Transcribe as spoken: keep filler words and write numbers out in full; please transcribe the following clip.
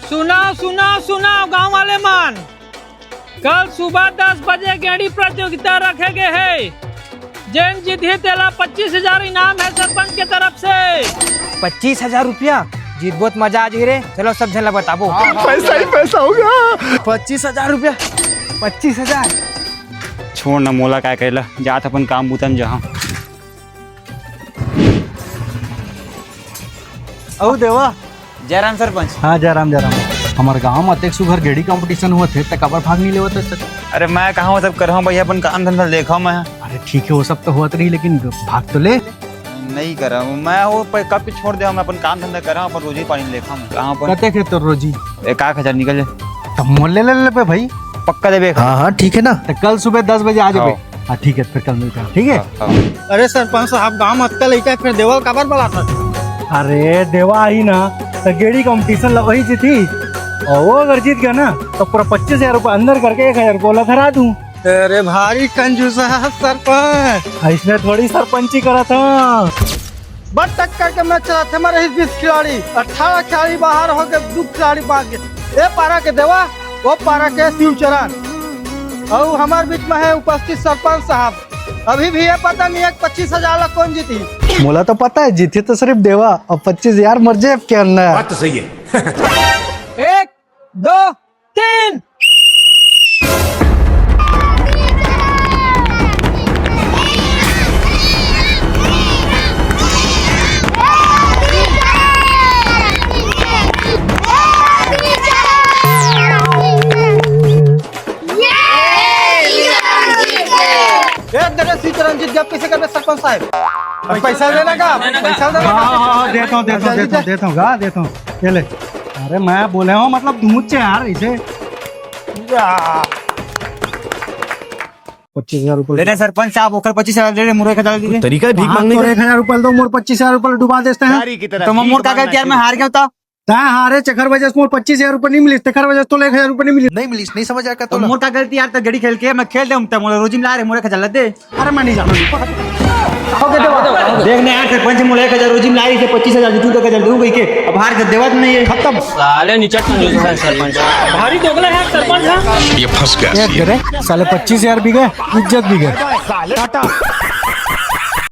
सुनाओ, सुनाओ, सुनाओ, गांव वाले मन, कल सुबह दस बजे गेड़ी प्रतियोगिता रखे गे हे। जेन जीतही तेला पच्चीस हजार इनाम हे सरपंच के तरफ से। पच्चीस हजार रुपया? जीतबो त मजा आ जाही रे। चलो सब झन ला बताबो। पैसा ही पैसा होगा। पच्चीस हजार रुपया, पच्चीस हजार। छोड़ ना, मोला काय करेला, जात अपन काम बूता म जाहूं। अउ देवा। जयराम सरपंच। हाँ, जयराम, जयराम। हमर गांव म अतेक सुघर गेड़ी competition होवत हे, त काबर भाग नइ लेवत हस? अरे, मैं कहाँ वो सब करहूँ भैया, अपन काम धंधा देखहूँ मैं। अरे ठीक हे, वो सब तो होवत रही, लेकिन भाग तो ले। नइ करहूँ मैं, वो प-, कब के छोड़ दे हूँ, मैं अपन काम धंधा करहूँ, अपन रोजी पानी देखहूँ मैं। कहाँ अपन कतेक हे तोर रोजी? एक आध हजार निकल जाए। त मोर ले ले लेबे भाई। पक्का देबे? हाँ, हाँ, ठीक हे ना। त कल सुबह दस बजे आ जाबे। हाँ। हाँ, ठीक हे, फिर कल मिलथन, ठीक हे? हाँ, हाँ। अरे सरपंच साहब, गांव म अतका लइका हे, फेर देवा ल काबर बलाथस? अरे देवा आही ना, त गेड़ी competition ल वही जीतही, अउ वो अगर जीत गे ना, त पूरा पच्चीस हजार रुपया अंदर करके एक हजार रुपया ओला धरा दूं। अरे भारी कंजूस हे सरपंच। अइसने थोड़ी सरपंची करत हंव। बड़ टक्कर के match रहिथे, हमर रहिस बीस खिलाड़ी, अठारह खिलाड़ी बाहर होगे, दू खिलाड़ी बांच गे। ए पारा के देवा, ओ पारा के शिवचरण, अउ हमर बीच म हे उपस्थित सरपंच साहब। अभी भी ये पता नइ हे पच्चीस हजार ला कोन जीतही। मोला तो पता हे, जीतही तो सिरिफ देवा, अउ पच्चीस हजार मर जाए के अंदर। बात तो सही हे। एक, दो, तीन। ए, दे रे, सीताराम जी, जब कैसे करबे सरपंच साहब? पैसा देना का? पैसा देना का? हाँ, हाँ, हाँ, देता हूँ, देता हूँ, अच्छा, देता हूँ, जी, देता हूँ, गा, देता हूँ। ये ले। अरे, मैं बोले हूँ, मतलब, मुझसे यार, इसे। या। पच्चीस हजार रुपये। ले रे सरपंच साहब, ओकर पच्चीस हजार ले रे, मोर एक हजार दे दे। तरीका है भीख हाँ, मांगने तोर का। एक हजार रुपये दो, मोर पच्चीस हजार रुपये डुबा देते हैं। गाड़ी की तरह तो मैं भीख मोर का मांगना गलती यार, मैं शुरू। हार गया था। ता हारे, चकर वजह से मोर पच्चीस हजार रुपये नहीं मिलिस, तेकर वजह से तोला एक हजार रुपये नहीं मिलिस। नहीं मिलिस, नहीं समझ आया तो कतोला। मोर का गलती यार, त गेड़ी खेल के मैं खेल दे, त मोला रोजी म ला रे, मोर एक हजार ला दे। अरे मैं नहीं जाना। देख ना यार, सरपंच मोला एक हजार रोजी म ला रे, इसे पच्चीस हजार जीतू तो एक हजार दूं कहि के, अब हार के देवत नहीं है। खत्म। साले निचट कंजूस है सरपंच। भारी दोगला है सरपंच, हाँ। ये फंस गया। एक गिरे, साले पच्चीस हजार भी गए, इज्जत भी गए। टाटा।